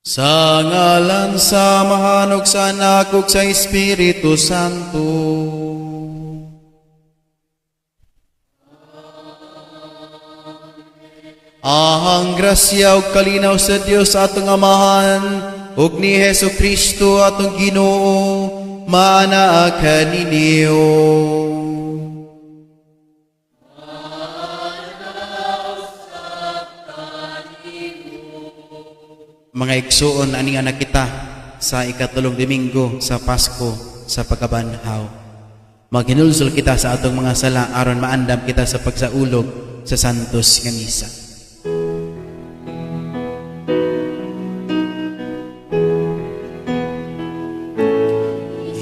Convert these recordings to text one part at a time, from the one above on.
Sa ngalan sa Amahan ug sa Anak ug sa Espiritu Santo. Ang grasya ug kalinaw sa Dios atong Amahan ug ni Hesus Kristo atong Ginoo maanaa kaninyo. Mga igsuon, ani nga kita sa 3 Domingo sa Pasko sa pagkabanhaw. Maghinulsol kita sa atong mga sala aron maandam kita sa pagsaulog sa Santos nga Misa.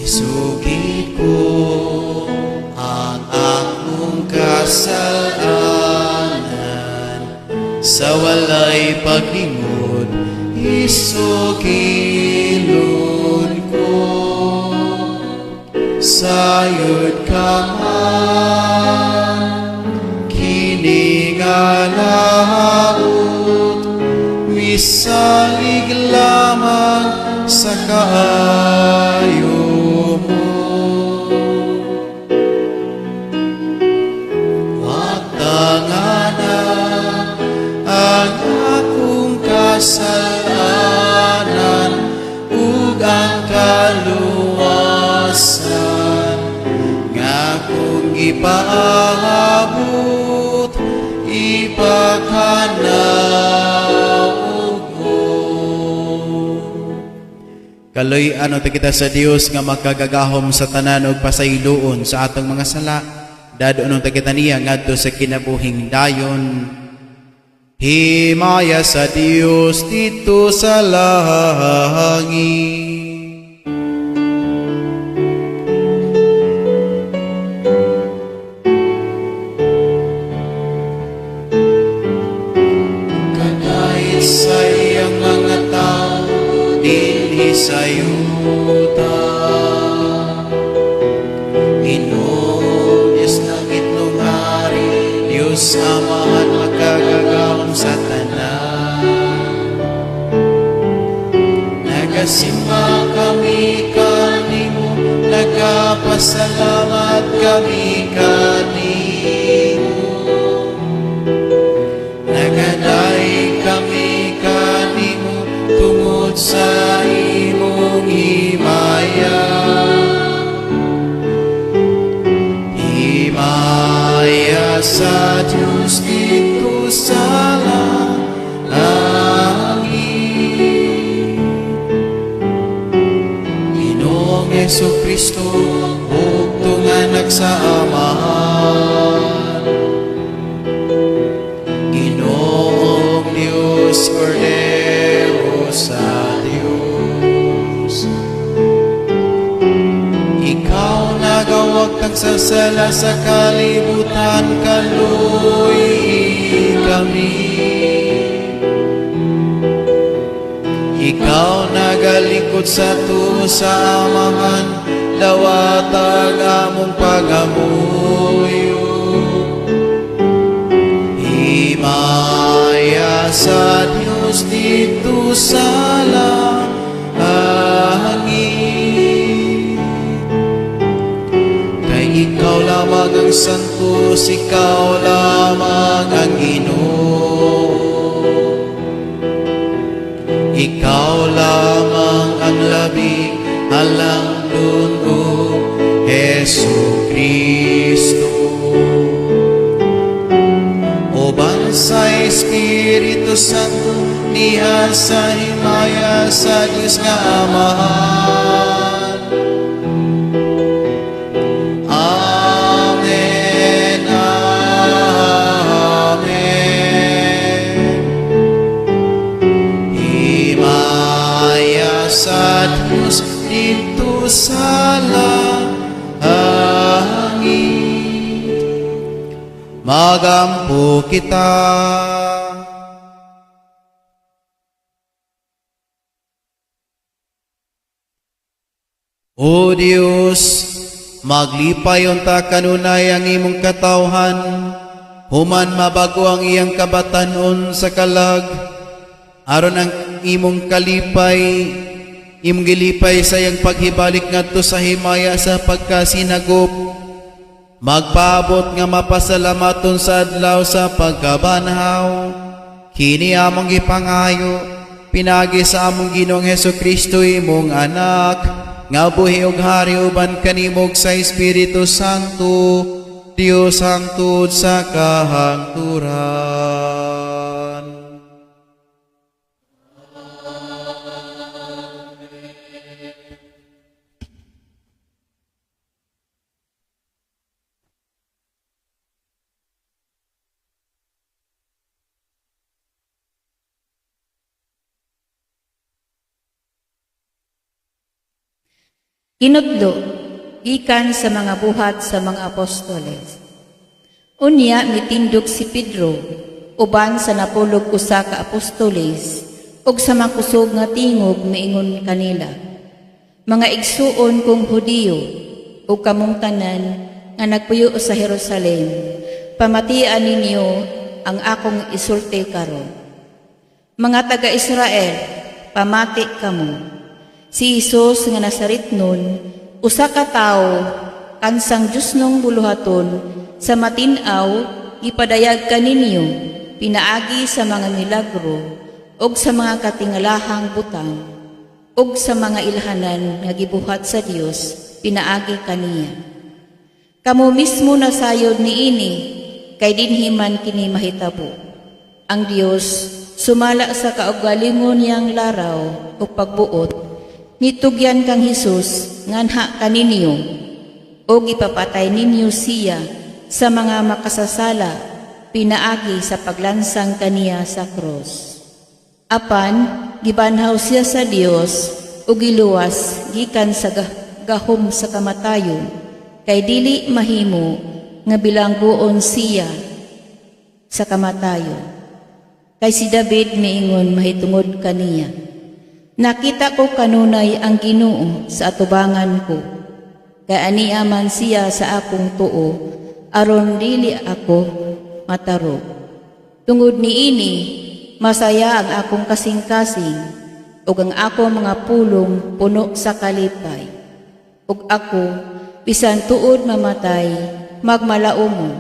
Isugid ko ang akong kasalanan sa walay paglingod, isugilon ko sayod ka man, kini nga laot, misalig lamang sa kaayo mo. Watangana ang akong kasalanan ug ang kaluwasan nga akong gipaabot, ipakanaog mo. Kaloy-an unta kita sa Dios nga makagagahom sa tanan ug pasayloon sa atong mga sala. Dadon unta kita niya ngadto sa kinabuhing dayon. Himaya sa Dios didto sa langit. Kadait sa iyang mga tao dinhi sa yuta. Ginoong Diyos langit nung hari, Diyos Amahan makagagahom sa tanan. Nagasimba kami kanimo, nagapasalamat kami kanimo. Nagadaig kami kanimo tungod sa imong himaya. Himaya sa Diyos didto sa langit. Ginoong Hesus Kristo, bugtong anak sa Amahan. Ginoong Diyos, Kordero sa Diyos. Ikaw nagawagtang sa sala sa kalibutan, kaluy kami. Ikaw nagalingkod sa tuo sa Amahan, dawata ang among pangamuyo. Himaya sa Diyos didto sa langit. Kay ikaw lamang ang santos, ikaw lamang ang Ginoo. Ikaw lamang ang labing halangdon, O Hesus Kristo. Uban sa Espiritu Santo, diha sa himaya sa Diyos nga Amahan. Amen, Amen. Himaya sa Diyos didto sa langit. Magampo kita. O Diyos, maglipay unta kanunay ang imong katawhan, human mabago ang iyang kabatan-on sa kalag, aron ang imong kalipay, imong gilipay sa iyang paghibalik ngadto sa himaya sa pagkasinagop, magpaabot nga mapasalamaton sa adlaw sa pagkabanhaw. Kini among gipangayo pinaagi sa among Ginoong Hesus Kristo, imong anak, nga buhi ug hari uban kanimo ug sa Espiritu Santo, Dios hangtod sa kahangturan. Kinutlo, gikan sa mga Buhat sa mga Apostoles. Unya mitindog si Pedro uban sa 61 ka apostoles ug sa makusog nga tingog miingon kanila: "Mga igsuon kong Hudiyo ug kamong tanan nga nagpuyo sa Jerusalem, pamatian ninyo ang akong isulti karon. Mga taga-Israel, pamati kamo. Si Jesus nga Nazaretnon, usa ka tawo kansang Diosnong buluhaton sa matin-aw gipadayag kaninyo pinaagi sa mga milagro ug sa mga katingalahang butang ug sa mga ilhanan nga gibuhat sa Dios pinaagi kaniya. Kamo mismo nasayod niini, kay dinhi man kini mahitabo. Ang Dios, sumala sa kaugalingon niyang laraw ug pagbuot, nitugyan kang Hesus nganha kaninyo ug ipapatay ninyo siya sa mga makasasala pinaagi sa paglansang kaniya sa krus. Apan gibanhaw siya sa Dios ug giluwas gikan sa gahom sa kamatayon, kay dili mahimo nga bilanggoon siya sa kamatayon. Kay si David miingon mahitungod kaniya: 'Nakita ko kanunay ang Ginoo sa atubangan ko. Kay ania man siya sa akong tuo, aron dili ako matarog. Tungod niini, masaya ang akong kasing-kasing, ug ang akong mga pulong puno sa kalipay. Ug ako, bisan tuod mamatay, magmalaumon,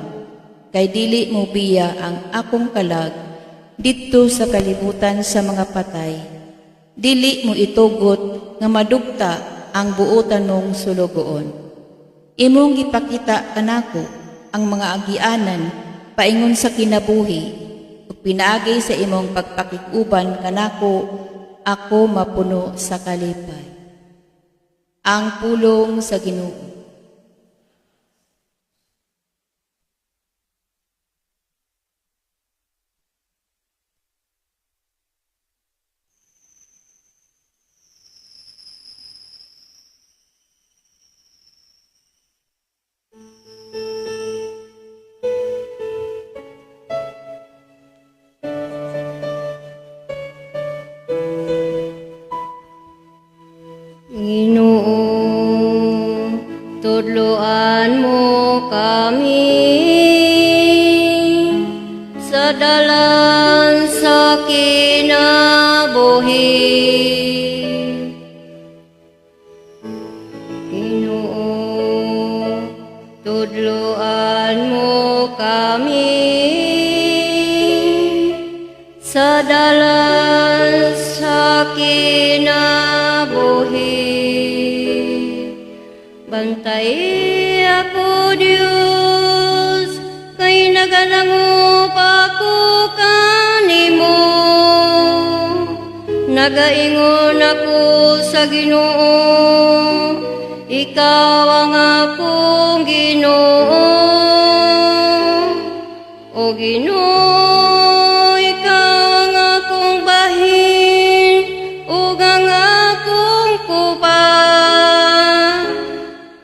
kay dili mo biya ang akong kalag didto sa kalibutan sa mga patay. Dili mo itugot nga madugta ang buotan mong sulugoon. Imong gipakita kanako ang mga agianan paingon sa kinabuhi, ug pinaagi sa imong pagpakig-uban kanako ako mapuno sa kalipay." Ang pulong sa Ginoo. Ginoo, tudloan mo kami sa dalan sa kinabuhi. Ginoo, tudloan mo kami sa dalan sa kinabuhi. Bantay ako, Diyos, kay nagalangop ako kanimo. Nagaingon ako sa Ginoo, "Ikaw ang akong Ginoo." O Ginoo, ikaw ang akong bahin ug ang akong kupa.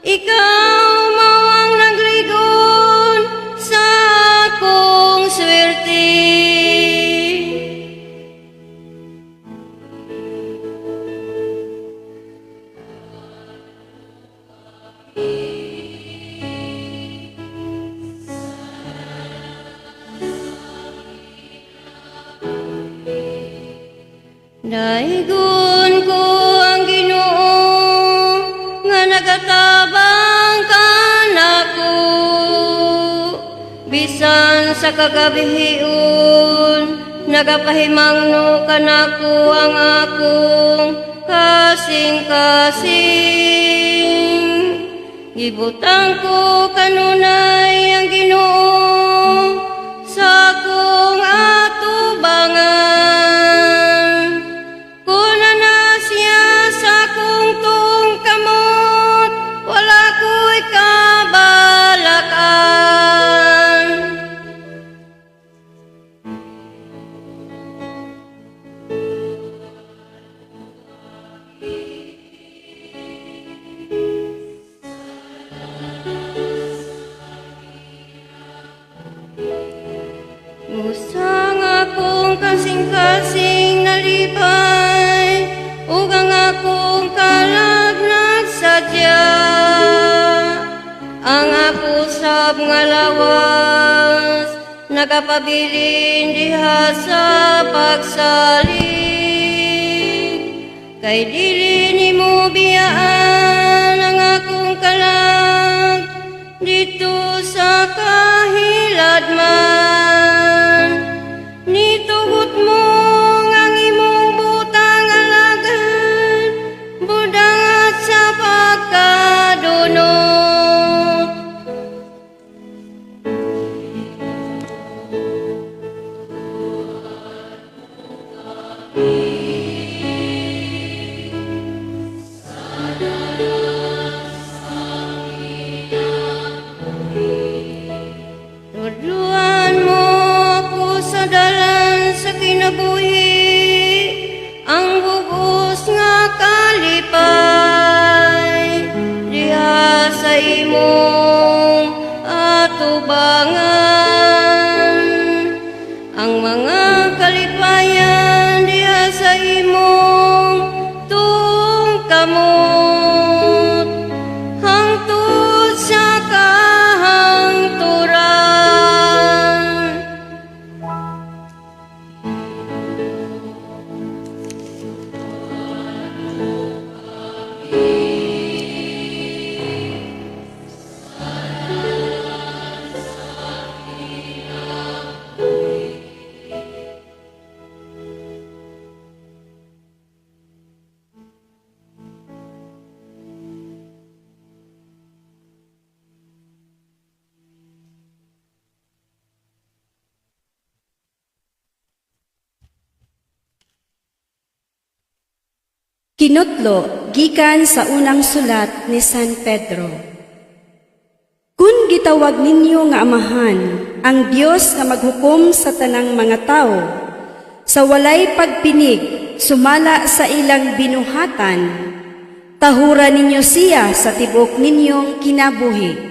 Ikaw mao ang nagligon sa akong swerte. Daigon ko ang Ginoo nga nagatabang kanako. Bisan sa kagabihion, nagapahimangno kanako ang akong kasing-kasing. Gibutang ko kanunay ang Ginoo sa akong atubangan. Kun naa siya sa akong tuong kamot, wala ko'y kabalakan. Usang akong kasing-kasing nalipay, ug ang akong kalag nagsadya. Ang ako sab nga lawas, nagapabilin diha sa pagsalig. Kay dili nimo biyaan ang akong kalag didto sa kahiladman. Nitugot mo ang imong butang alagad, budangat sa pagkadunot. Tudluan mo ako sa dalan sa kinabuhi, ang bugos nga kalipay, diha sa imong atubangan. Ang mga kalipayan diha sa imong tuong kamot, hangtod sa kahangturan. Kinutlo gikan sa unang sulat ni San Pedro. Kun gitawag ninyo nga Amahan ang Dios nga maghukom sa tanang mga tawo sa walay pagpinig sumala sa ilang binuhatan, tahura ninyo siya sa tibuok ninyong kinabuhi.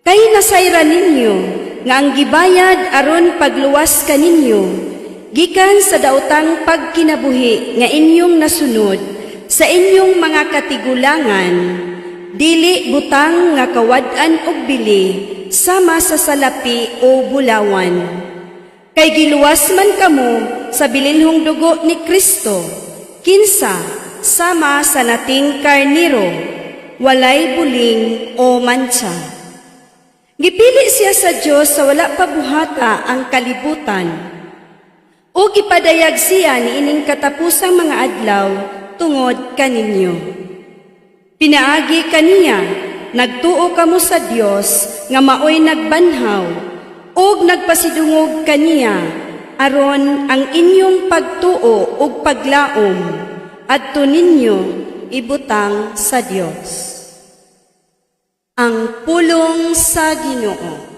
Kay nasayran ninyo nga ang gibayad aron pagluwas kaninyo gikan sa daotang pagkinabuhi nga inyong nasunod sa inyong mga katigulangan, dili butang nga kawad-an og bili sama sa salapi o bulawan. Kay giluwas man kamo sa bilinhong dugo ni Kristo, kinsa sama sa nating karniro, walay buling o mantsa. Gipili siya sa Dios sa wala pa buhata ang kalibutan, ug gipadayag siya niining katapusang mga adlaw tungod kaninyo. Pinaagi kaniya, nagtuo kamo sa Dios nga maoy nagbanhaw ug nagpasidungog kaniya, aron ang inyong pagtuo ug paglaom adto ninyo ibutang sa Dios. Ang pulong sa Ginoo.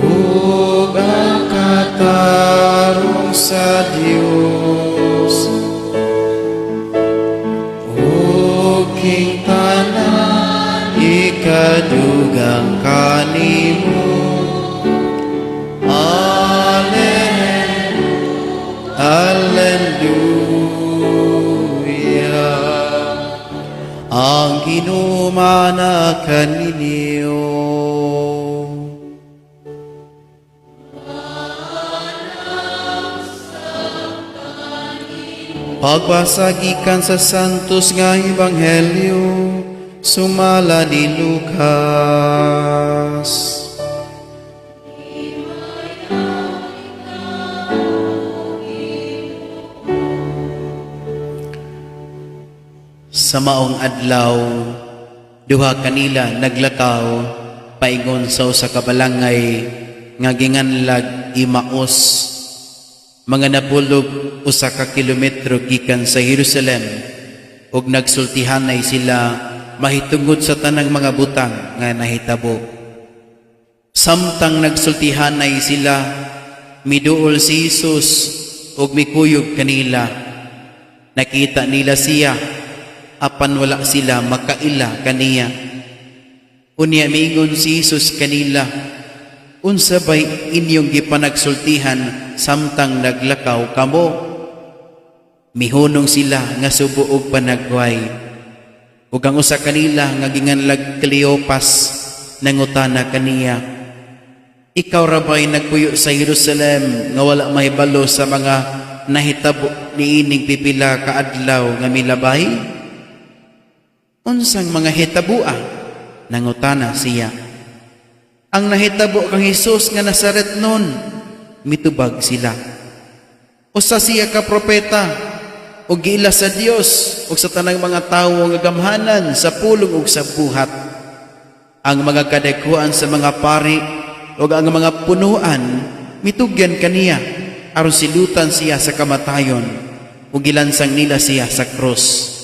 Ug ang katarong sa Dios, ug king tanan ikadugang kanimo. Humana kaninyo. Pagbasa gikan sa Santos nga Ebanghelyo sumala ni Lucas. Sa maong adlaw, duha kanila naglakaw paingon sa usa ka balangay nga ginganlag Imaos, mga napulog 1 ka kilometro gikan sa Jerusalem, ug nagsultihanay sila mahitungod sa tanang mga butang nga nahitabo. Samtang nagsultihanay sila, miduol si Jesus ug mikuyog kanila. Nakita nila siya, apan wala sila makaila kaniya. Unya miingon si Jesus kanila, "Unsa bay inyong gipanagsultihan samtang naglakaw kamo?" Mihunong sila nga subo og panagway. Ug ang usa kanila nga ginganlag Cleopas nangutana kaniya, "Ikaw ra ba'y nagpuyo sa Jerusalem nga wala mahibalo sa mga nahitabo niining pipila ka adlaw nga milabay?" "Unsang mga hitaboa?" nangutana siya. "Ang nahitabo kang Hesus nga Nazaretnon," mitubag sila. "Usa siya ka propeta ug giila sa Dios ug sa tanang mga tawo nga gamhanan sa pulong ug sa buhat. Ang mga kadagkuan sa mga pari ug ang mga punuan mitugyan kaniya aron silutan siya sa kamatayon, ug gilansang nila siya sa krus.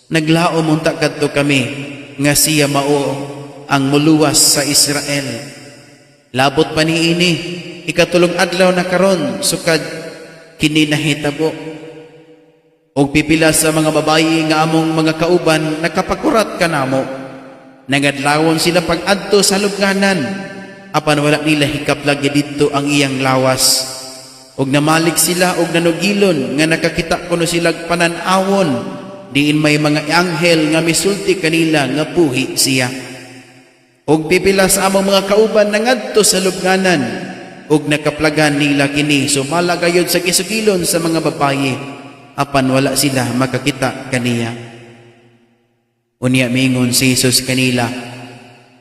Naglaom unta kadto kami nga siya mao ang muluwas sa Israel. Labot pa niini, ikatulong adlaw na karon sukad kini nahitabo. Og pipila sa mga babayi nga among mga kauban nakapakurat kanamo. Nangadlawon sila pag-adto sa lubnganan, apan wala nila hikaplagi didto ang iyang lawas. Og namalik sila og nanugilon nga nakakita kuno sila panan-awon diin may mga anghel nga misulti kanila nga buhi siya. Og pipila sa among mga kauban nangadto sa lubnganan ug nakaplagan nila kini sumala gayod sa gisugilon sa mga babayi, apan wala sila makakita kaniya." Unya mingon si Jesus kanila,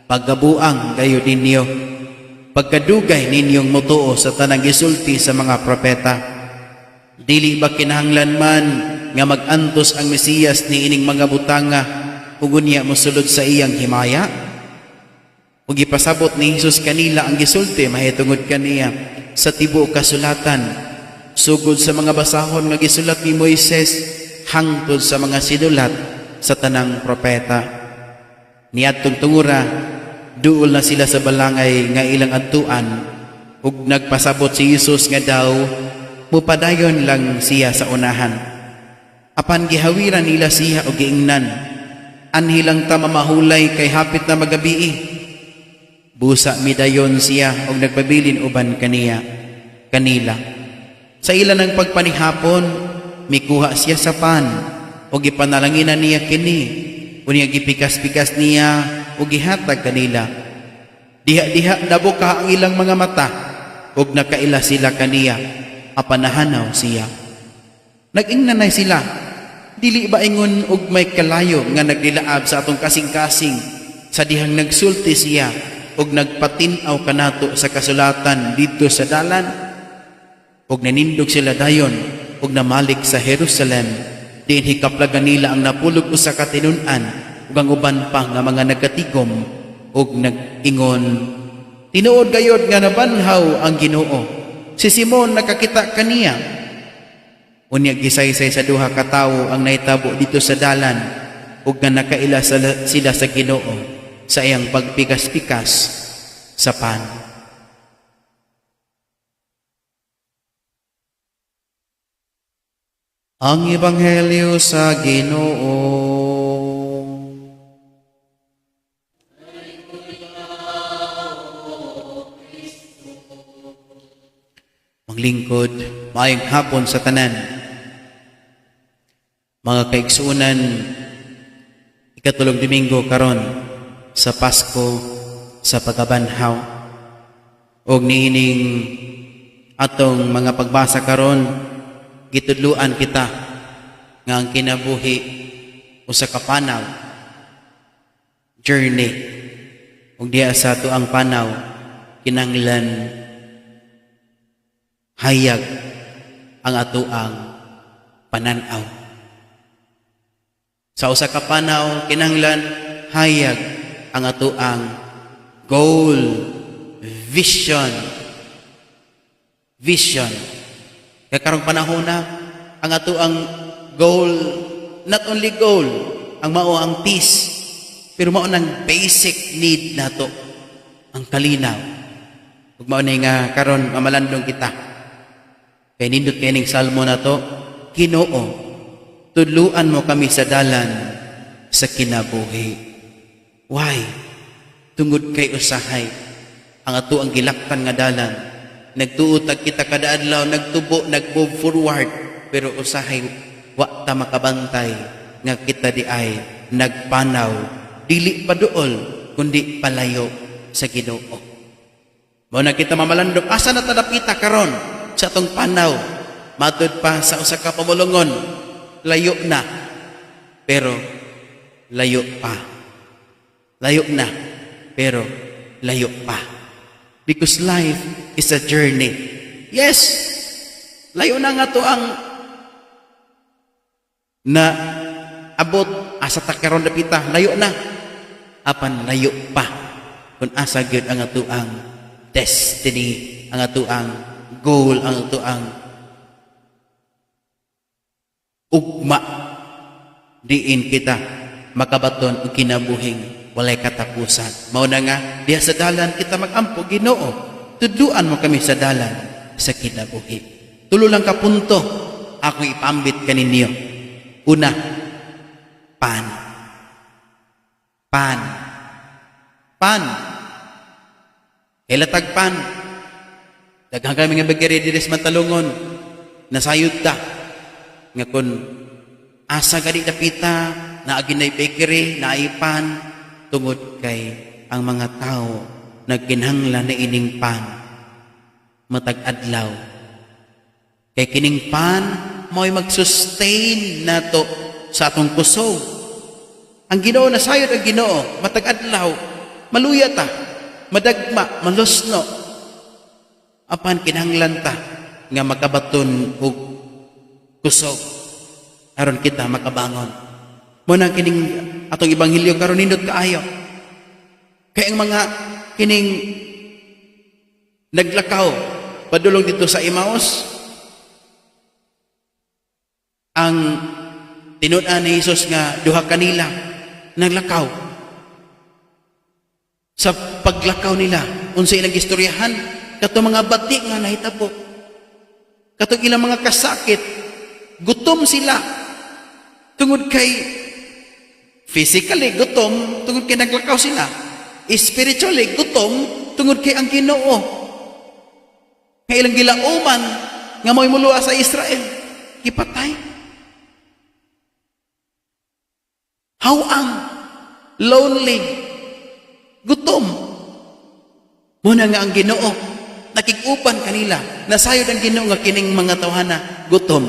"Pagkabuang gayod ninyo, pagkadugay ninyong mutuo sa tanang gisulti sa mga propeta. Dili ba kinahanglan man nga mag-antos ang Mesiyas niining mga butanga ug unya mosulod sa iyang himaya?" Ug gipasabot ni Jesus kanila ang gisulti mahitungod kaniya sa tibuok kasulatan, sugod sa mga basahon nga gisulat ni Moises hangtod sa mga sinulat sa tanang propeta. Niadtong tungura, duol na sila sa balangay nga ilang adtuan, ug nagpasabot si Jesus nga daw mupadayon lang siya sa unahan. Apan gihawiran nila siya og giingnan, "Anhi lang ta mamahulay kay hapit na magabii." Busa midayon siya og nagpabilin uban kanila. Sa ila ng pagpanihapon, mikuha siya sa pan ug gipanalanginan niya kini. Unya gipikas-pikas niya ug gihatag kanila. Diha-diha nabuka ang ilang mga mata ug nakaila sila kaniya, apan nahanaw siya. Nag-ingnan na sila, "Dili ba ingon og may kalayo nga nagdilaab sa atong kasing-kasing sa dihang nagsulti siya ug nagpatin-aw kanato sa kasulatan didto sa dalan?" Ug nanindog sila dayon ug namalik sa Jerusalem, diin hikaplagan nila ang 61 ka tinun-an ug ang uban pa nga mga nagkatigom ug nag-ingon, "Tinuod gayod nga nabanhaw ang Ginoo. Si Simon nakakita kaniya." Unya gisaysay sa duha ka tawo ang nahitabo didto sa dalan ug nga nakaila sila sa Ginoo sa iyang pagpikas-pikas sa pan. Ang Ebanghelyo sa Ginoo. Maglingkod, maayong hapon sa tanan. Mga kaigsuonan, Ikatulong Domingo karon sa Pasko sa pagkabanhaw. Og niining atong mga pagbasa karon, gitudluan kita nga ang kinabuhi usa ka panaw, journey. Ug diha sa atoang panaw, kinanglan hayag ang atoang pananaw. Sa usa ka panaw, kinanglan hayag ang atoang goal, vision. Vision. Kay karong panahon na ang atoang goal, not only goal, ang mao ang peace, pero mao nang basic need nato, ang kalinaw. Ug mao na nga karon mamalandong kita. Kay nindot kay ning salmo nato, "Ginoo, tudluan mo kami sa dalan sa kinabuhi." Why? Tungod kay usahay ang atoang gilaktan nga dalan. Nagtuo tag kita kada adlaw, nagtubo, nag-move forward, pero usahay wa ta makabantay nga kita di ay nagpanaw dili pa duol kundi palayo sa Ginoo. Mao na kita mamalandong, asa na ta dapita karon sa atong panaw? Matud pa sa usa ka pamulongon, layo na. Pero layo pa. Layo na, pero layo pa. Because life is a journey. Yes, layo na nga to ang na abot, asa ta karon dapita, layo na. Apan layo pa kung asa gyud ang atoang destiny, ang atoang goal, ang atoang ugma, diin kita makabaton og kinabuhing walay katapusan. Mao na nga diha sa dalan kita magampo, "Ginoo, tudluan mo kami sa dalan sa kinabuhi." Tulo lang ka punto akong ipambit kaninyo. Una, pan. Pan. Pan. Kaila tag pan. Daghan kami nga bakery diri sa Mantalongon. Nasayod ta nga kun asa gani dapita, naa ginay bakery, naay pan, tungod kay ang mga tao nagkinahanglan na ining pan matag adlaw. Kay kining pan mo'y mag-sustain nato sa atong kusog. Ang Ginoo, nasayod ang Ginoo, matag adlaw maluya ta, madagma, malusno. Apan kinahanglan ta nga makabaton og kusog aron kita makabangon. Mao nang kining atong ebanghelyo karon nindot kaayo. Kay ang mga kining naglakaw padulong dito sa Emmaus, ang tinud-an ni Jesus nga duha kanila naglakaw. Sa paglakaw nila, unsa ilang gistoryahan? Kato mga bati nga nahitabo, katong ilang mga kasakit, gutom sila tungod kay physically gutom tungod kay naglakaw sila, spiritually gutom tungod kay ang Ginoo nga ilang gilauman nga mo'y muluwas sa Israel gipatay. Haw-ang, lonely, gutom. Mao na nga ang Ginoo nakig-uban kanila. Nasayod ang Ginoo nga kining mga tawhana gutom,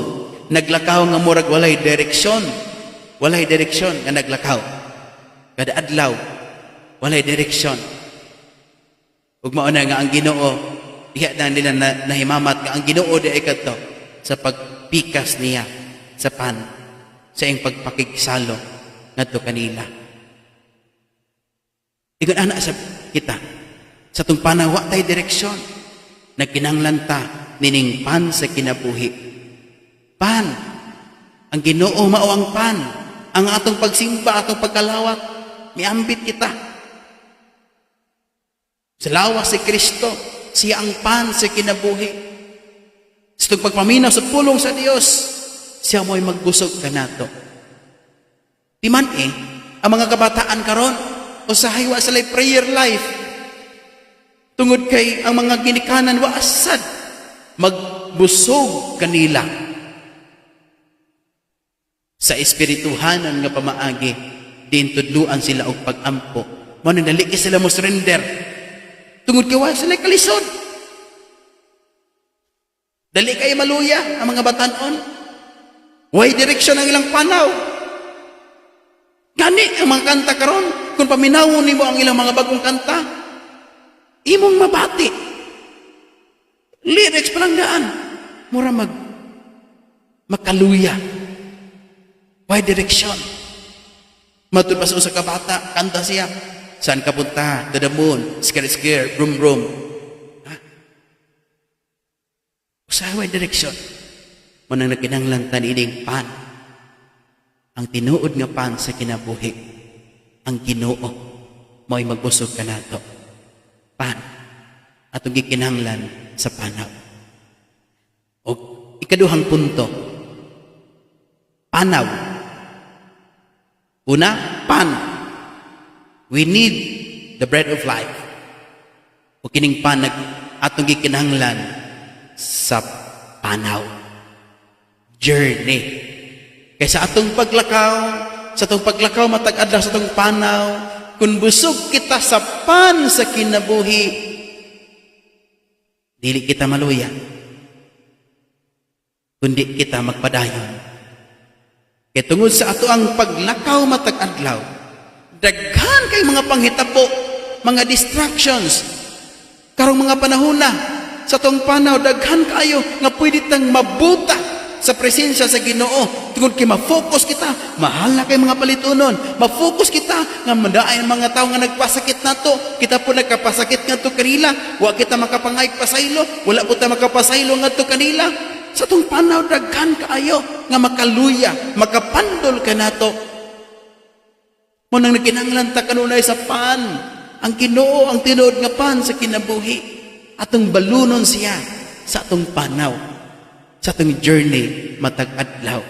naglakaw nga murag walay direksyon, walay direksyon nga naglakaw kada adlaw, walay direksyon. Ug mao na nga ang Ginoo diha na nila na, nahimamat nga ang Ginoo di ay kadto sa pagpikas niya sa pan, sa iyang pagpakigsalo ngadto kanila. Ingon ana sa kita sa atong panaw, wa tay direksyon, nagkinahanglan ta nining pan sa kinabuhi. Pan. Ang Ginoo mao ang pan. Ang atong pagsimba, atong pagkalawat, miambit kita sa lawas si Kristo. Siya ang pan sa kinabuhi. Sa itong pagpaminaw sa pulong sa Dios, siya mo'y magbusog kanato. Di man eh, ang mga kabataan karon, usahay wa sila prayer life. Tungod kay ang mga ginikanan wa asad magbusog kanila sa espirituhanan nga pamaagi. Diin tudluan sila og pag-ampo. Mao nang dali kay sila mo surrender. Tungod kay wa sila kalisod. Dali kay maluya ang mga batanon. Way direksyon ang ilang panaw. Gani ang mga kanta karon, kung paminawon nimo ang ilang mga bagong kanta, imong mabati. Lyrics pa lang daan. Mura mag makaluya. Way direksyon. Matud pa sa usa ka bata, kanta siya. "Saan ka punta? To the moon. Scare, scare, broom, broom." Ha? Usahay way direksyon. Mao nang nagkinahanglan ta ining pan. Ang tinuod nga pan sa kinabuhi. Ang Ginoo mao'y magbusog kanato. Pan. Atong gikinahanglan sa panaw. O ikaduhang punto. Panaw. Una, pan. We need the bread of life. O kining pan nag atong gikinahanglan sa panaw. Journey. Kay sa atong paglakaw matag adlaw sa atong panaw, kung busog kita sa pan sa kinabuhi, dili kita maluya. Kundi kita magpadayon. Kay tungod sa ato ang paglakaw matag adlaw, daghan kay mga panghitabo, mga distractions. Karong mga panahon na, sa atong panaw, daghan kayo nga pwede tang mabuta sa presensya sa Ginoo tungod kay ma-focus kita, mahal na kay mga palitunon, ma-focus kita nga madaay ang mga tao nga nagpasakit nato, kita po nagkapasakit ngadto kanila, wa kita makapangayog pasaylo, wala po ta makapasaylo ngadto kanila. Sa atong panaw, daghan kaayo nga makaluya, makapandol kanato. Mao nang nagkinahanglan ta kanunay sa pan, ang Ginoo, ang tinuod nga pan sa kinabuhi. Atong balunon siya sa atong panaw, sa atong journey matag adlaw.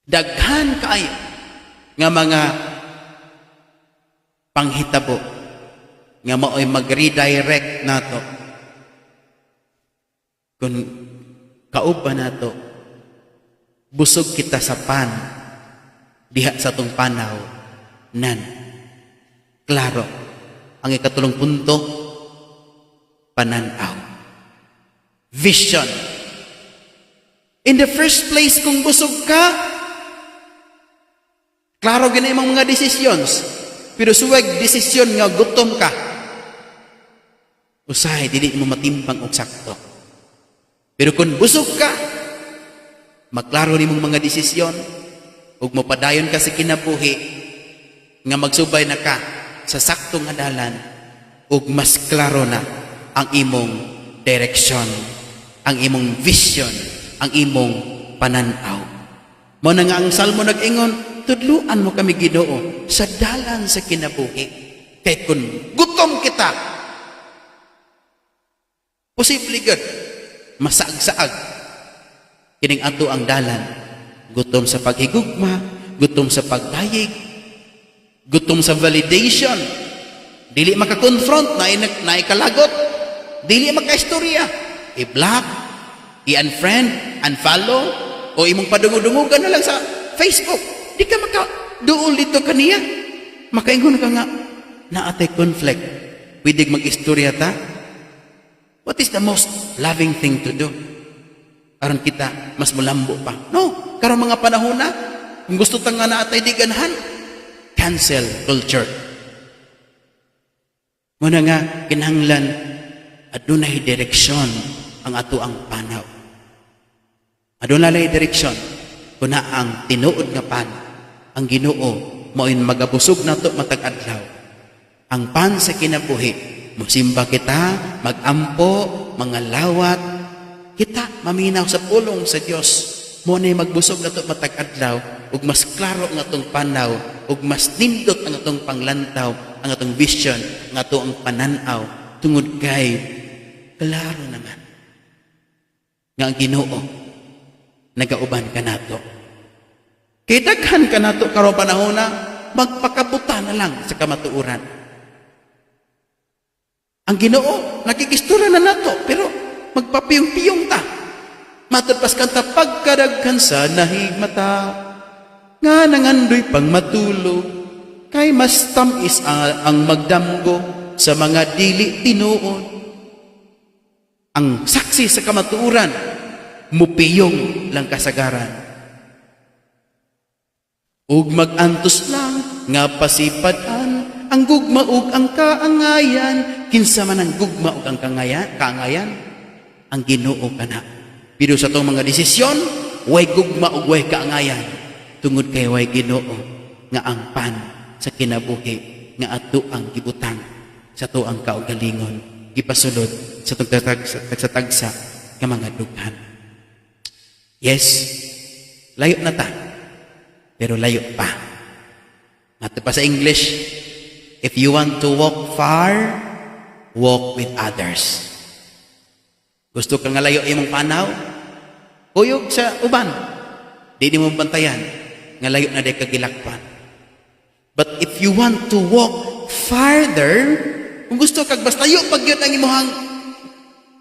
Daghan kaayo nga mga panghitabo nga mao'y mag-redirect nato kung kauban nato, busog kita sa pan diha sa atong panaw nan klaro. Ang ikatulong punto, pananaw, vision. In the first place, kung busog ka, klaro gina imong mga decisions. Pero suweg desisyon nga gutom ka, usahay dili mo matimbang og sakto. Pero kung busog ka, maklaro nimong mga desisyon ug mopadayon ka sa kinabuhi nga magsubay na ka sa sakto nga dalan ug mas klaro na ang imong direksyon, ang imong vision, ang imong pananaw. Mao na nga ang Salmo nag-ingon, "Tudluan mo kami, Ginoo, sa dalan sa kinabuhi." Kay kung gutom kita, posible gud masaag-saag kining ato ang dalan. Gutom sa paghigugma, gutom sa pagdayeg, gutom sa validation, dili maka-confront na naikalagot, dili makaistorya, i-block, i-unfriend, unfollow, o imong padungog-dungugan na lang sa Facebook. Di ka maka duol dito kaniya. Makaingon ka nga, naatay conflict. Pwede mag-istorya ta? What is the most loving thing to do? Aron kita mas mulambo pa. No, karon mga panahon na, kung gusto ta nga naatay di ganahan, cancel culture. Muna nga, kinahanglan, adunay direksyon ang ato ang panaw. Adunay direksyon kuna ang tinuod nga pan, ang Ginoo, mao'y magabusog nato matag adlaw. Ang pan sa kinabuhi, musimba kita, magampo, mga lawat, kita maminaw sa pulong sa Dios. Mo na magbusog nato matag adlaw ug mas klaro ang atong panaw ug mas nindot ang atong panglantaw, ang atong vision, ang atong pananaw tungod kay klaro naman nga ang Ginoo nagauban kanato. Kay daghan kanato karong panahon na magpakabuta na lang sa kamatuoran. Ang Ginoo nakikistorya na nato, pero magpapiyong-piyong ta. Matod pas kanta, "Pagkadaghan sa nahigmata." Nga nangandoy pang matulog, kay mas tamis ang magdamgo sa mga dili tinuod. Ang saksi sa kamatuoran, mupiyong lang kasagaran. Ug magantos lang nga pasipad-an ang gugma ug ang kaangayan. Kinsa man ang gugma ug ang kaangayan? Ang Ginoo kana. Pero sa atong mga desisyon, way gugma ug way kaangayan. Tungod kay way Ginoo nga ang pan sa kinabuhi nga ato ang gibutang sa ato ang kaugalingon, gipasulod sa atong tagsa-tagsa nga mga dughan. Yes, layo na ta, pero layo pa. Mato pa sa English, if you want to walk far, walk with others. Gusto ka nga layo imong panaw? Kuyog sa uban. Di mo bantayan nga layo na diay ka gilakpan. But if you want to walk farther, kung gusto kag basta layo pag yun ang imuhang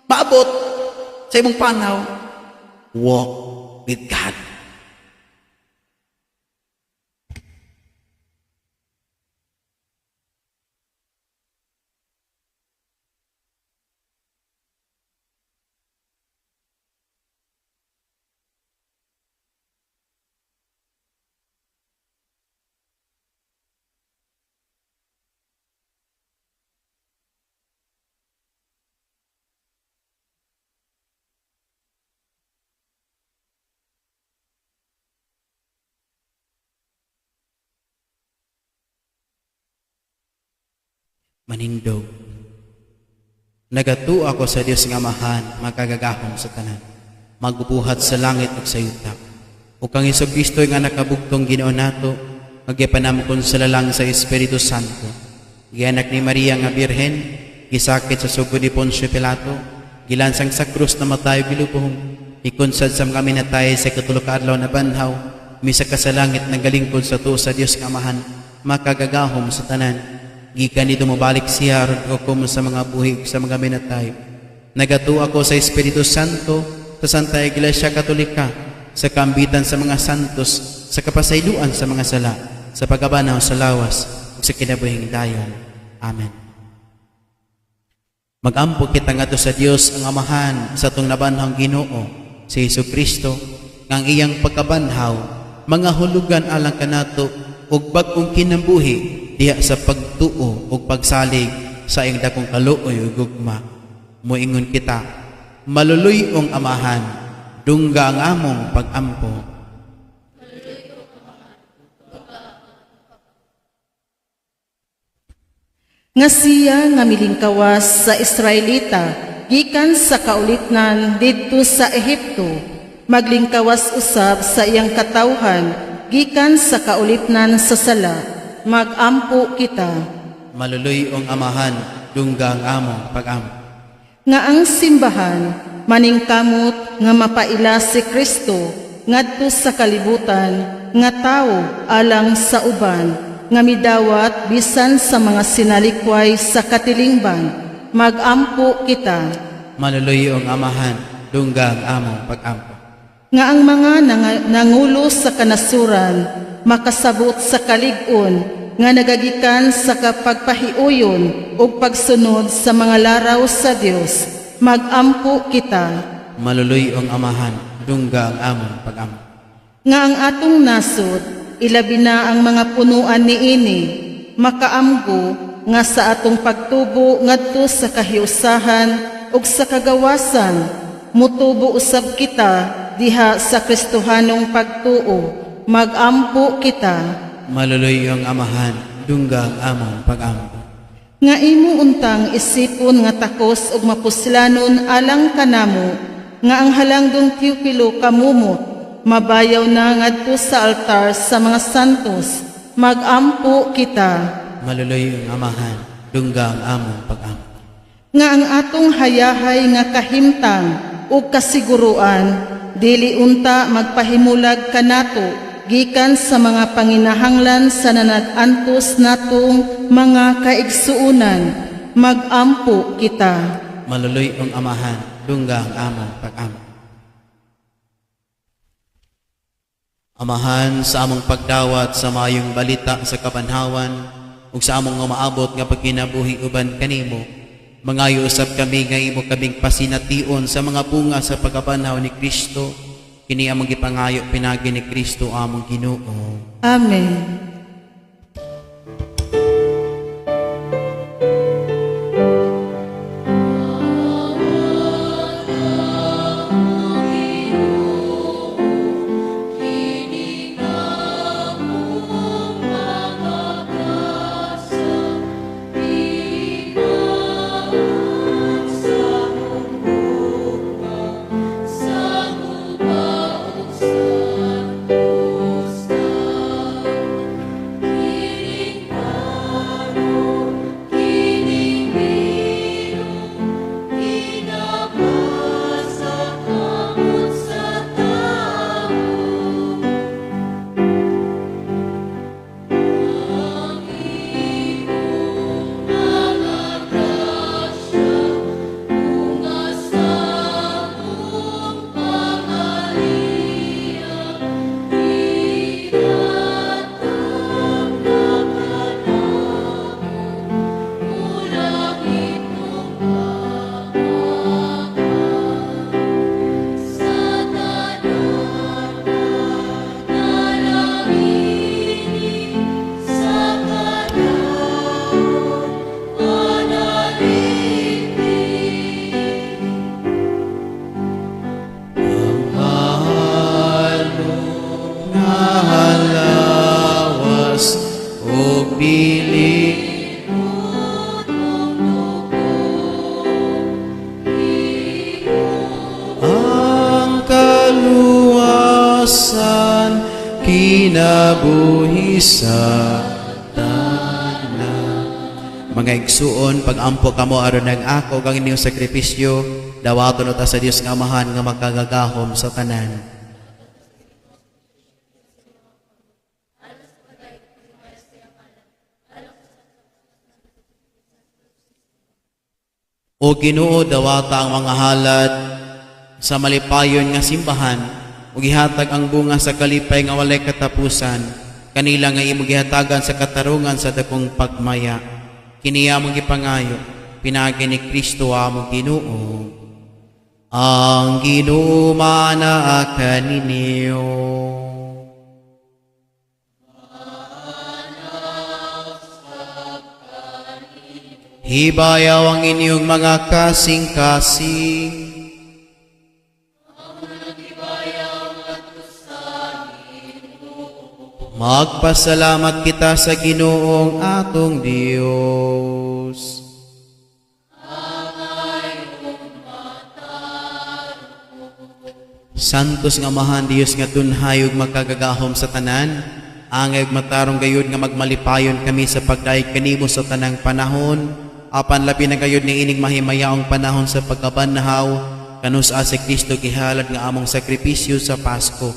maabot sa imong panaw, walk with God. Manindog. Nagatuo ako sa Dios nga Amahan, makagagahom sa tanan, magbubuhat sa langit ug sa yuta. Ug kang Hesukristo nga nakabugtong Ginoo nato, nagyapanamkon sa lalang sa Espiritu Santo. Gianak ni Maria nga Birhen, gisakit sa sugod ni Poncio Pilato, gilansang sa krus, namatay, gilubong, ikunsad sa mga minatay, sa ikatulo ka adlaw nabanhaw, misaka sa langit, nagalingkod sa tuo sa Dios nga Amahan, makagagahom sa tanan. Gikan didto mobalik siya aron hukom sa mga buhi sa mga minatay. Nagatuo ako sa Espiritu Santo, sa Santa Iglesia Katolika, sa kaambitan sa mga santos, sa kapasayloan sa mga sala, sa pagkabanhaw sa lawas, ug sa kinabuhing dayon. Amen. Magampo kita ngadto sa Dios ang Amahan sa atong nabanhawng Ginoo si Hesus Kristo, nga ang iyang pagkabanhaw mga hulugan alang kanato ug bag-ong kinabuhi diha sa pagtuo ug pagsalig sa iyang dakong kaluoy ug gugma. Moingon kita, maluluy-ong Amahan, dungga ang among pagampo. Nga siya nga milingkawas sa Israelita gikan sa kaulipnan didto sa Ehipto, maglingkawas usab sa iyang katawhan gikan sa kaulipnan sa sala. Magampo kita. Maluluy-ong Amahan, dungga ang among pagampo. Nga ang simbahan maningkamot nga mapaila si Kristo ngadto sa kalibutan nga tawo alang sa uban nga midawat bisan sa mga sinalikway sa katilingban. Magampo kita. Maluluy-ong Amahan, dungga ang among pagampo. Nga ang mga nangulo sa kanasuran makasabot sa kalig-on nga nagagikan sa kapagpahiuyon ug pagsunod sa mga laraw sa Dios. Magampo kita. Maluluy-ong Amahan, dungga ang among pagampo. Nga ang atong nasod, ilabi na ang mga punuan niini, makaamgo nga sa atong pagtubo ngadto sa kahiusahan ug sa kagawasan, mutubo usab kita diha sa Kristohanong pagtuo. Magampo kita. Maluluy-ong Amahan, dungga ang among pagampo. Nga imo untang isipon nga takos ug mapuslanon alang kanamo nga ang halangdong Teofilo kamumot mabayaw na ngadto sa altar sa mga santos. Magampo kita. Maluluy-ong Amahan, dungga ang among pagampo. Nga ang atong hayahay nga kahimtang ug kasiguruan dili unta magpahimulag kanato gikan sa mga panginahanglan sa nanag-antos natong mga kaigsuonan. Magampo kita. Maluluy-ong Amahan, dungga ang among pagampo. Amahan, sa among pagdawat sa maayong balita sa kabanhawan ug sa among umaabot nga pagkinabuhi uban kanimo, mangayo usab kami nga imo kaming pasination sa mga bunga sa pagkabanhaw ni Kristo. Kini among gipangayo pinagi ni Kristo among Ginoo. Amen. Mahal mo nga lawas ug bili ang kaluwasan, kinabuhi sa tanan. Mga igsuon, pag-ampo kamo aron ang ako ug ang inyong sakripisyo dawaton ta sa Dios nga Amahan nga makagagahom sa tanan. O Ginoo, dawata ang mga halad sa malipayon nga simbahan ug gihatag ang bunga sa kalipay nga walay katapusan kanila nga imong gihatagan sa katarungan sa dakong pagmaya. Kini among gipangayo pinaagi ni Kristo among Ginoo. Ang Ginoo maanaa kaninyo. Hibayaw ang inyong mga kasing-kasing. Magpasalamat kita sa Ginoong atong Dios. Santos nga Amahan, Dios nga tunhay ug makagagahom sa tanan, angay ug matarong gayud nga magmalipayon kami sa pagdayeg kanimo sa tanang panahon, apan labi na gayud niining mahimayaong panahon sa pagkabanhaw, kanus-a si Kristo gihalad nga among sakripisyo sa Pasko.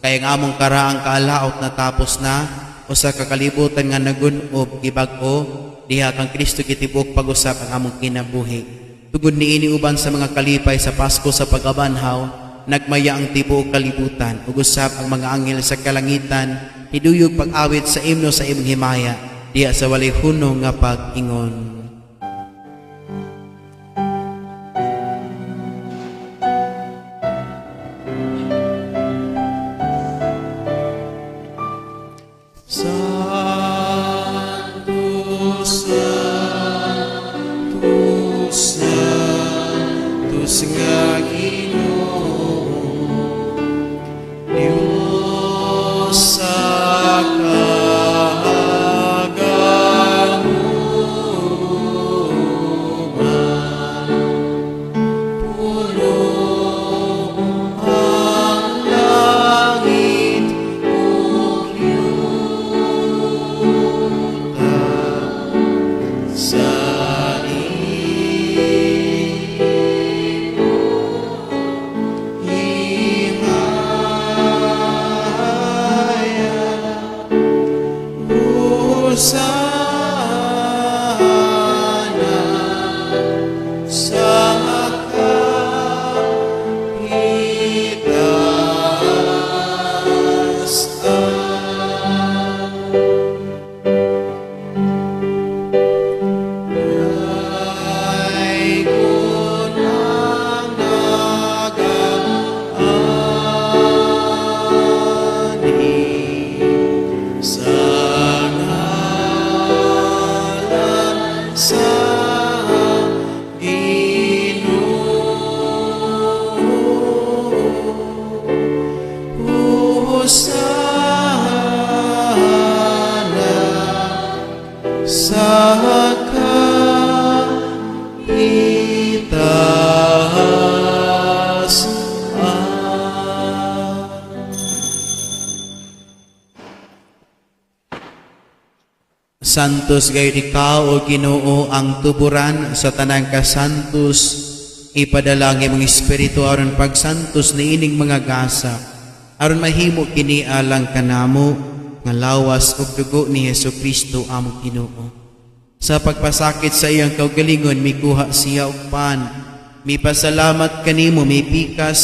Kay ang among karaang kaalaot natapos na, usa ka kalibutan nga nagun-ob gibag-o, diha kang Kristo gitibok pag-usab ang among kinabuhi. Tugod niini uban sa mga kalipay sa Pasko sa pagkabanhaw, nagmaya ang tibuok kalibutan ug usab ang mga anghel sa kalangitan hiduyog pag-awit sa imno sa imong himaya diha sa walay hunong nga pag-ingon. Santo, Santo, Sanctus nga Ginoo, Diyos sa kagahuman. Puno ang langit ug yuta sa imong Santos gayud ikaw, O Ginoo, ang tuburan sa tanang kasantos. Ipadala ang imong Espiritu aron pagsantos niining mga gasa, aron mahimo kini alang kanamo nga lawas ug dugo ni Hesukristo among Ginoo. Sa pagpasakit sa iyang kaugalingon, mikuha siya og pan, mipasalamat kanimo, mipikas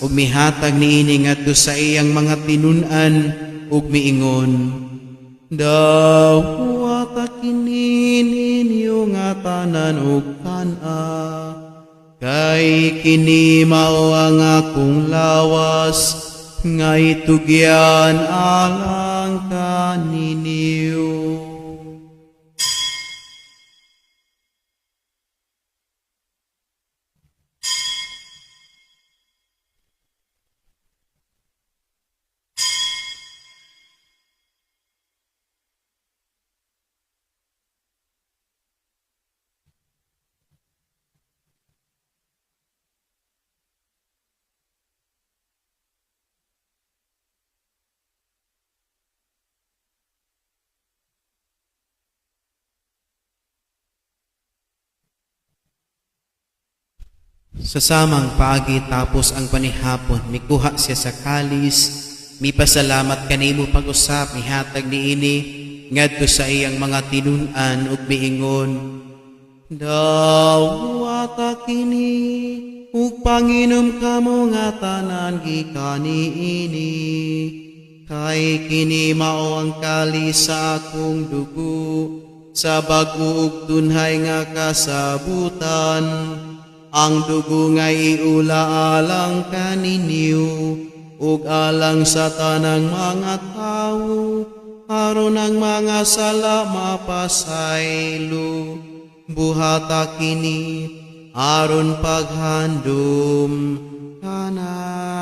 ug mihatag niini ngadto sa iyang mga tinun-an ug miingon, "Dawata kini ninyo nga tanan ug kan-a, kay kini mao ang akong lawas nga itugyan alang kaninyo." Sa samang paagi, tapos ang panihapon, mikuha siya sa kalis, mipasalamat kanimo pag-usap, mihatag niini ngadto sa iyang mga tinun-an ug miingon, "Dawata kini ug panginom kamo nga tanan gikan niini, kay kini mao ang kalis sa akong dugo sa bag-o ug tunhay nga kasabutan, ang dugo nga iula alang kaninyo ug alang sa tanang mga tawo, aron ang mga sala mapasaylo. Buhata kini aron paghandom kanako."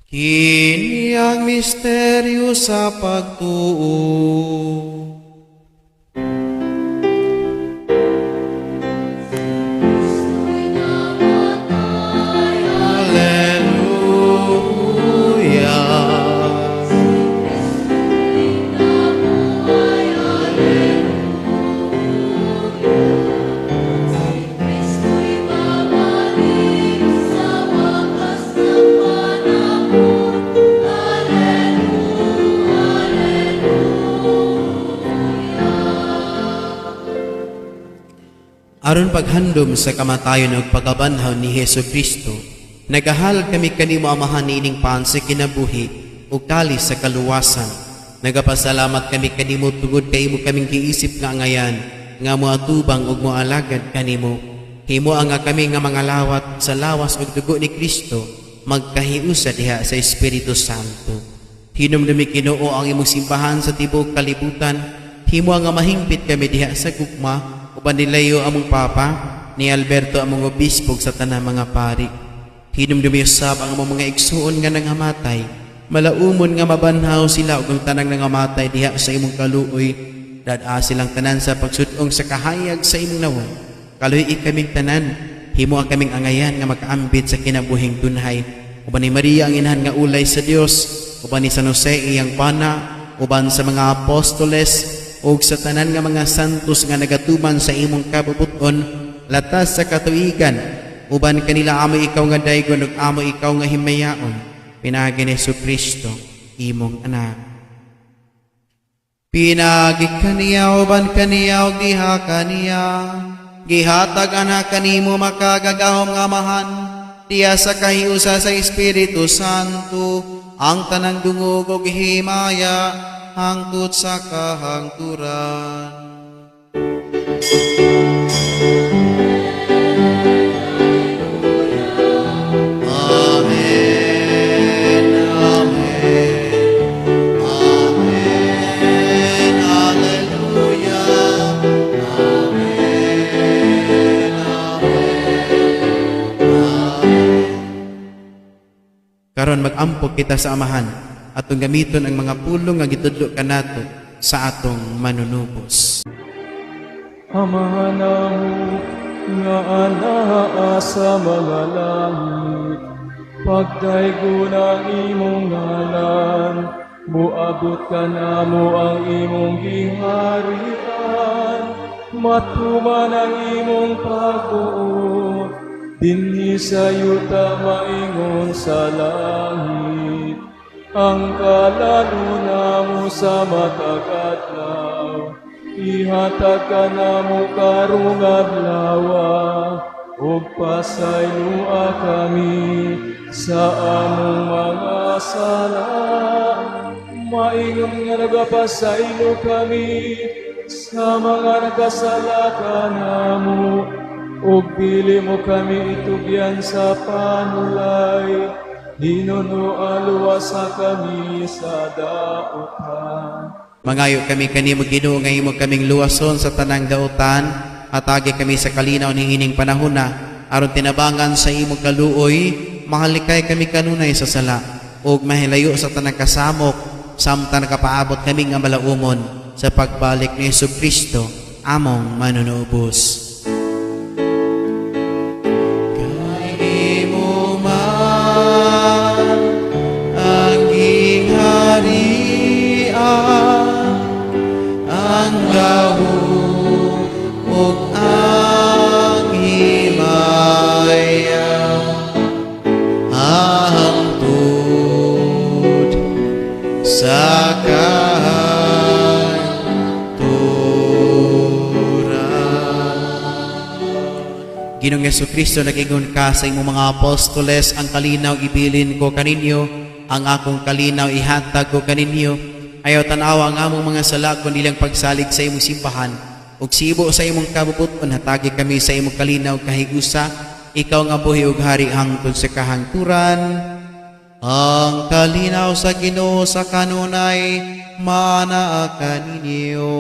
Kini ang misteryo sa pagtuo. Hallelujah. Aron paghandom sa kamatayon ug pagkabanhaw ni Hesus Kristo, nagahalad kami kanimo, Amahan, niining pan sa kinabuhi ug kalis sa kaluwasan. Nagapasalamat kami kanimo tungod kay imo kaming giisip nga angayan nga moatubang ug moalagad kanimo. Himoa nga kami nga mga lawat sa lawas ug dugo ni Kristo magkahiusa diha sa Espiritu Santo. Hinumdumi, Ginoo, ang imong simbahan sa tibuok kalibutan. Himoa nga mahingpit kami diha sa gugma uban ni Leo among Papa, ni Alberto among obispo ug sa tanang mga pari. Hinumdumi usab ang among mga igsuon nga nanghamatay. Malaumon nga mabanhaw sila ug ang tanang nangamatay diha sa imong kaluoy. Dad-a silang tanan sa pagsud-ong sa kahayag sa imong nawong. Kaluy-i kaming tanan, himoa kaming angayan nga makaambit sa kinabuhing tunhay. Uban ni Maria ang inahan nga ulay sa Dios, uban ni San Jose iyang bana, uban sa mga apostoles ug sa tanan nga mga santos nga nagatuman sa imong kabubut-on latas sa katuigan, uban kanila amo ikaw nga daygon ug amo ikaw nga himayaon pinaagi ni Kristo imong anak. Pinaagi kaniya, uban kaniya ug diha kaniya, gihatag ana kanimo, makagagahom nga Amahan, diha sa kahiusa sa Espiritu Santo, ang tanang dungog ug himaya hangtod sa kahangturan. Karon mag-ampo kita sa Amahan atong gamiton ang mga pulong nga gitudlo kanato sa atong manunubos. Amahan namo nga anaa sa mga langit, pagdaygon ang imong ngalan, muabot kanamo ang imong giharian, matuman ang imong pagbuot, dinhi sa yuta maingon sa langit. Ang kalan-on namo sa matag adlaw, ihatag kanamo karong adlawa, ug pasayloa kami sa among mga sala, maingon nga nagapasaylo kami sa mga nagkasala kanamo, ug dili mo kami itugyan sa panulay, hinunoa luwasa kami sa dautan. Mangayo kami kanimo, Ginoo, nga imo kaming luwason sa tanang dautan, hatagi kami sa kalinaw niining panahona aron tinabangan sa imong kaluoy mahalikay kami kanunay sa sala ug mahilayo sa tanang kasamok samtang nakapaabot kami nga malaumon sa pagbalik ni Hesukristo among manunubos. Kay imo man ang gingharian, ang gahom ug ang himaya hangtod sa kahangturan. Ginoong Hesukristo, nag-ingon ka sa imong mga apostoles, "Ang kalinaw ibilin ko kaninyo, ang akong kalinaw ihatag ko kaninyo." Ayaw tanawa ang among mga sala, kundi ang pagsalig sa imong simbahan. Ug sibo sa imong kabubut-on, hatagi kami sa imong kalinaw kahigusa, ikaw nga buhi ug hari hangtod sa kahangturan. Ang kalinaw sa Ginoo sa kanunay manaa kaninyo.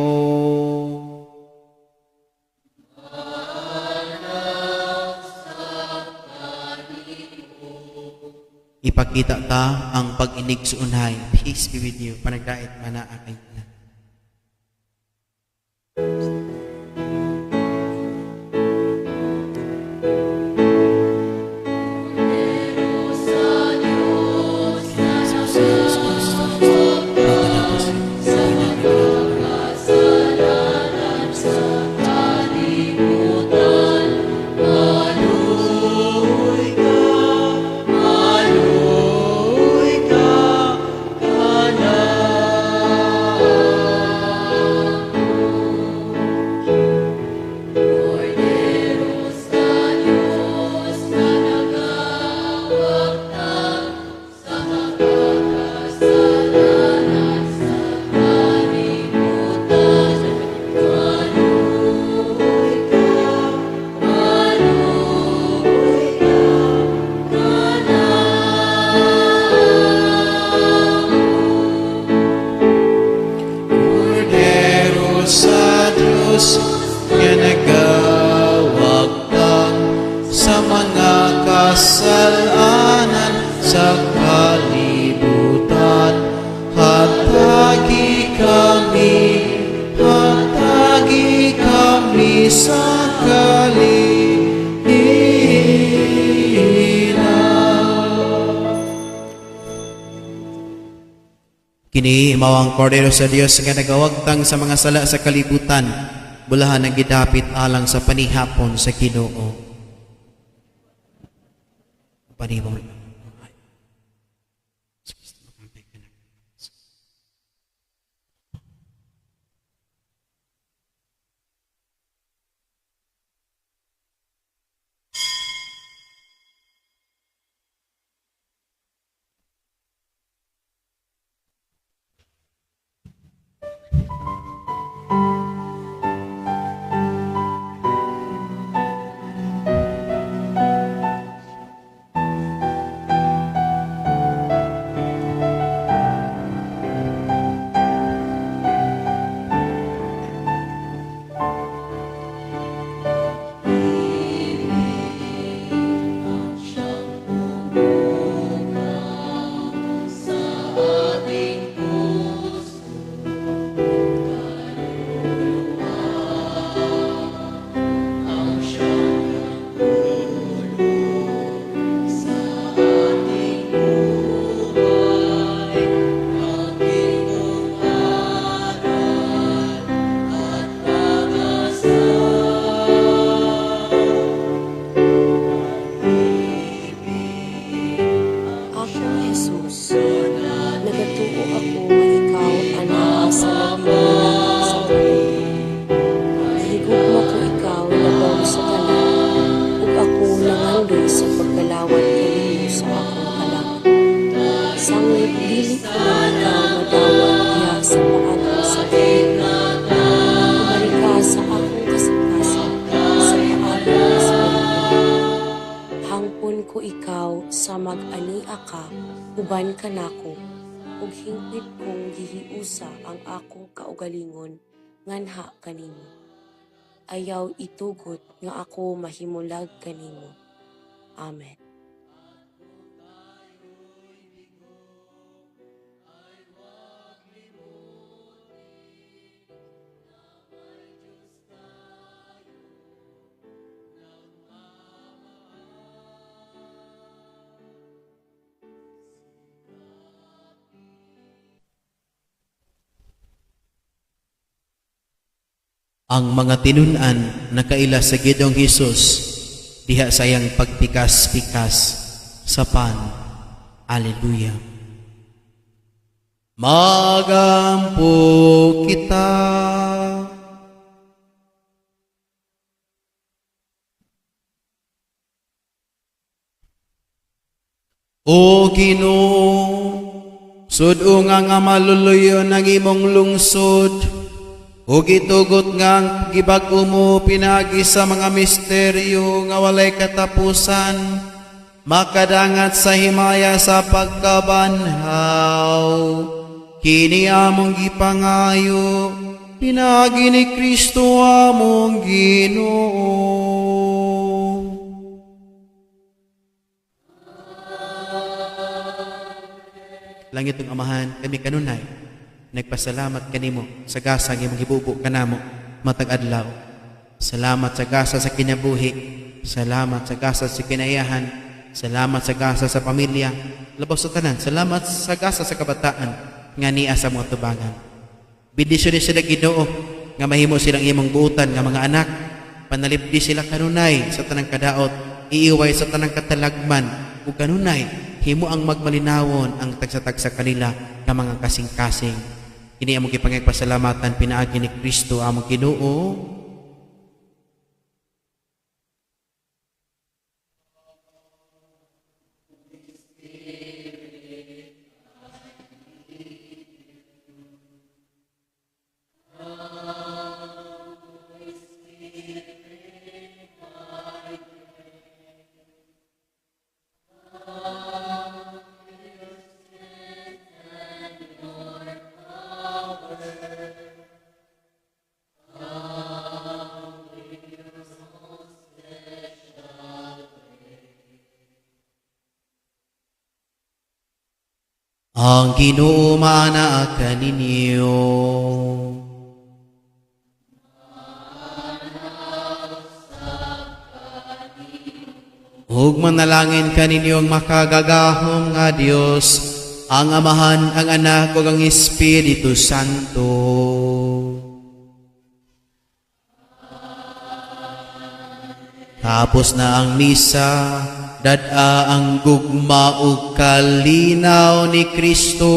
Ipakita ta ang pag-inigsuunay. Peace be with you. Panagdait manaa kay tanan. Kordero sa Diyos nga nagawagtang sa mga kasalanan sa kalibutan. Hatagi kami sa kalinaw. Kini mao ang Kordero sa Dios nga nagawagtang sa mga sala sa kalibutan. Bulahan ang gidapit alang sa panihapon sa Ginoo. Panibong. Tungod dili ko man ikaw madawat diha sa paalam sa Ginoo. Kumari ka sa akong kasing-kasing sa paalam Espiritu. Hangpon ko ikaw sa mag-ania ka uban kanako ug hingpit kong gihiusa ang akong kaugalingon nganha kanimo. Ayaw itugot nga ako mahimulag kanimo. Amen. Ang mga tinun-an nakaila sa Ginoong Hesus diha sa iyang pagpikas-pikas sa pan. Alleluia. Magampo kita. O Ginoo, sud-o nga maluluyon ang imong lungsod, ug itugot nga ang gibag-o mo pinaagi sa mga misteryo nga walay katapusan, makadangat sa himaya sa pagkabanhaw. Kini among gipangayo, pinaagi ni Kristo among Ginoo. Langitong Amahan, kami kanunay nagpasalamat kanimo sa gasa nga imong gibubo kanamo matag adlaw. Salamat sa gasa sa kinabuhi, salamat sa gasa sa kinayahan, salamat sa gasa sa pamilya, labaw sa tanan, salamat sa gasa sa kabataan nga nia sa mga tubangan. Bendisyon ni sila, Ginoo, nga mahimo silang imong buutan nga mga anak. Panalipdi sila kanunay sa tanang kadaot, iiway sa tanang katalagman, ug kanunay himo ang magmalinawon ang tagsa-tagsa kanila nga mga kasing-kasing. Kini among gipangagpasalamatan pinaagi ni Kristo among Ginoo. Ang Ginoo maana kaninyo. Ug manalangin kaninyo ang makagagahom nga Dios, ang Amahan, ang Anak, ug ang Espiritu Santo. Tapos na ang misa, dad-a ang gugma ug kalinaw ni Kristo.